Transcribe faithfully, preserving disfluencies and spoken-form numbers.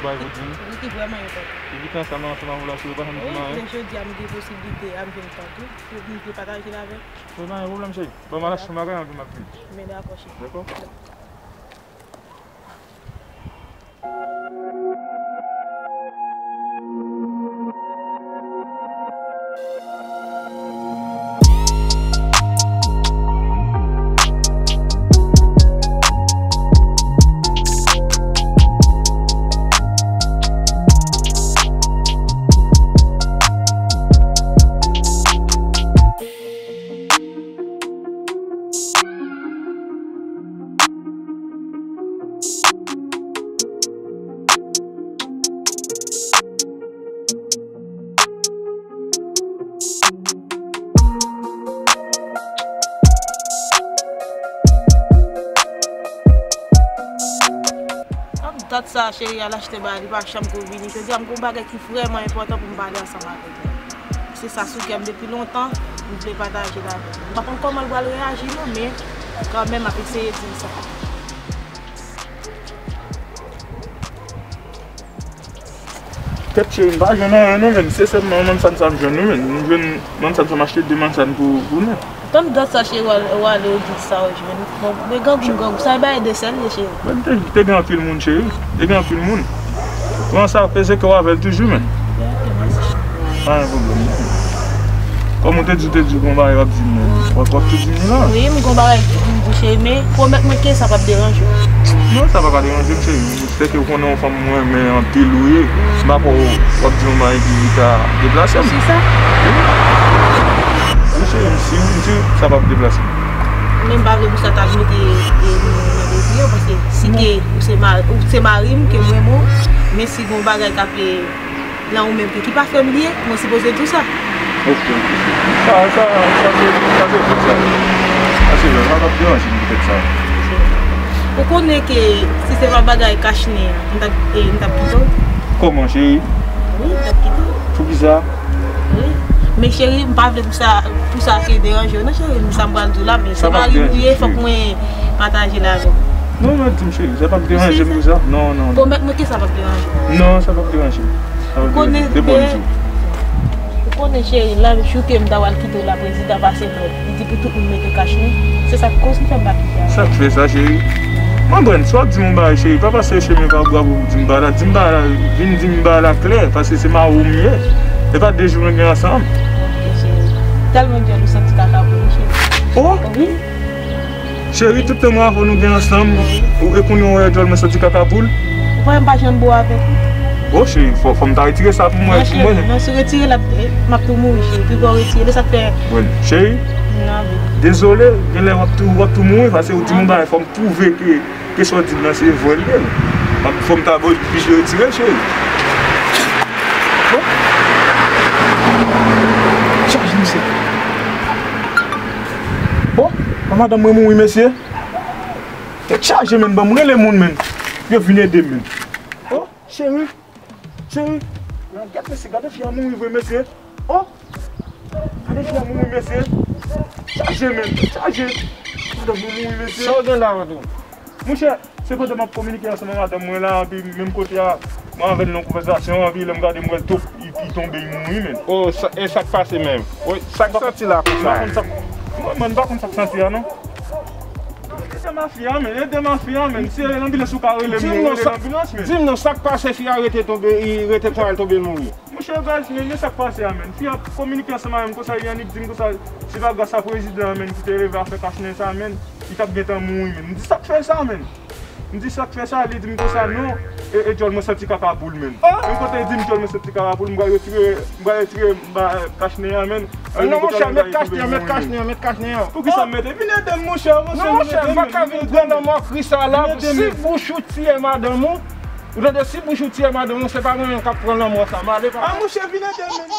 Bay pou di m. Li ki vrèman enpòtan. Li ki ansanm, ansanm avè w la, si w pa janm di m anyen. Wi, men jodi a m gen posiblite a, m vin tann ou, pou m te pataje l avè w. Wi, pa gen pwoblèm, cheri. Bon, m al achte yon bagay, anpi m ap vini. Men dakò, cheri. Dakò? Ak dat sa, cheri, al achte bagay, li pa janm ko vini. Jodi a, m gen yon bagay ki vrèman enpòtan pou m pale ansanm avèk ou. Se sa sou kè m depi lontan, m vle pataje l avè w. M pa konn kòman l pral reyaji non, men kanmenm m ap eseye di l sa. Kèt cheri, m pa jwenn anyen non, men se sèlman mansann sa m jwenn wi, men m jwenn mansann sa m achte de mansann pou, pou nou. Tann dat sa cheri, w al, w ale, w di sa w jwenn. Bon, men grangou, grangou, sa e bagay de sèl ye cheri. Mwen te, te gen anpil moun cheri, te gen anpil moun. Pran sa, peze kè w avè l toujou, men. Pa gen pwoblèm non. Kòm ou te di, ou te di gon bagay w ap di m, w ap, w ap tou di m la. Wi, m gon bagay pou m di cheri, men pwomèt mwen ke sa p ap deranje w. Non, sa pa ka deranje m cheri. Sèke ou konnen yon fanm mwen renmen anpil ou ye. M pa kwè w ap di yon bagay ki ka deplase m. Kisa? Wi cheri, m si, m si sa p ap deplase m. Men m pa vle pou sa ta mete, e, nou nan dezi yo, paske si ke ou se ma-, ou se mari m, ke m renmen w, men si gon bagay k ap, e, nan ou menm tou ki pa fè m byen, mwen sipoze di w sa. Ok, ok. Sa, sa, sa se, sa se vre sa. Sa se vre, sa p ap deranje m poutèt sa. Ou konnen ke si se pa bagay kachnen an, m t ap, e, m t ap kite w. Kòman, cheri? Wi, m t ap kite w. Poukisa? Wi. Men cheri, m pa vle pou sa, pou sa ke deranje w. Non, cheri, sa m pral di w la, men se mari m ou ye, fòk mwen pataje l avè w. Non, non, di m, cheri, sa p ap deranje m pou sa. Non, non, non. Pwomèt mwen ke sa p ap deranje w. Non, sa p ap deranje m. Ou konnen, de bòn jou. Ou konnen, cheri, la, jou ke m ta pral kite w la, prezidan pase lòd. Li di pou tout moun mete kachnen. Se sa k koz m fè m pa kite a. Sa k fè sa, cheri? Mwen, Brens, w ap di m yon bagay, cheri. Pa pase chemen pa bwa pou di m bagay la. Di m bagay la, vin di m bagay la klè, paske se mari w m ye. E pa de jou nou gen ansanm. Ok, cheri. Tèlman djòl ou santi kaka pou li, cheri. Oh! Wi. Cheri, tout tan mwen avè w nou gen ansanm, ou, e kounye a w wè djòl mwen santi kaka poul. Ou pa wè m pa janm bo avèk ou? Oh, cheri, fò, fò m ta retire sa pou mwen, pou mwen. Non, cheri, non, si w retire l, ap, e, m ap tou mouri, cheri. Pi bon retire, men sa k fè. Bon, cheri, dezole, genlè w ap tou, w ap tou mouri, paske ou di m yon bagay, fò m pwouve ke, ke sa w di m nan se vre l ye. M ap, fò m ta oblije retire l, cheri. Bon. Chaje misye. Oh, madanm mwen mouri, mesye. Tèt chaje, menn, ban m rele moun, menn. Yo vin ede m, menn. Oh, cheri. Cheri. Gade, mesye, gade fi a mouri vre, mesye. Oh. Gade fi a mouri, mesye. Chaje, menn, tèt chaje. Madanm mwen mouri, mesye. Sa w gen la, Andrew? Monchè, se pandan m ap kominike ansanm ak madanm mwen la, epi menm kote a, mwen avè l nan konvèsasyon, epi lè m gade, m wè l tou, li, li tonbe, li mouri, menn. Oh, sa, e sa k pase menm? Wi, sa k santi la konsa? M pa konn sa k, mwen, mwen, m pa konn sa k santi a, non. Ede mafi a, menn, ede mafi a, menn. Si se lanbilans ou ka rele m, rele lanbilans, menn. Di m non, sa k pase, fi a rete tonbe, li rete pran l tonbe, l mouri? Monchè, baz, men, men sa k pase a, menn. Fi a kominike ansanm avè m konsa, li annik di m konsa, se pa gras a prezidan an, menn, ki te leve afè kachnen sa, menn, li t ap gentan mouri, menn. M di, sa k fè sa, menn? M di, sa k fè sa? Li di m konsa, non, e, e djòl mwen santi kaka poul, menn. Oh! Menm kote li di m djòl mwen santi kaka poul, m pral retire, m pral retire, m ba, kachnen an, menn. Non, monchè, met kachnen an, met kachnen an, met kachnen an. Poukisa m mete? Vin ede m, monchè, monchè, vin ede m. Non, monchè, m pa ka vin pran lanmò Kris la, la, si bouch ou tiye madanm ou, ou tande, si bouch ou tiye madanm ou, se pa mwen menm k ap pran lanmò sa. M ale papa. Ah, monchè, vin ede m, menn.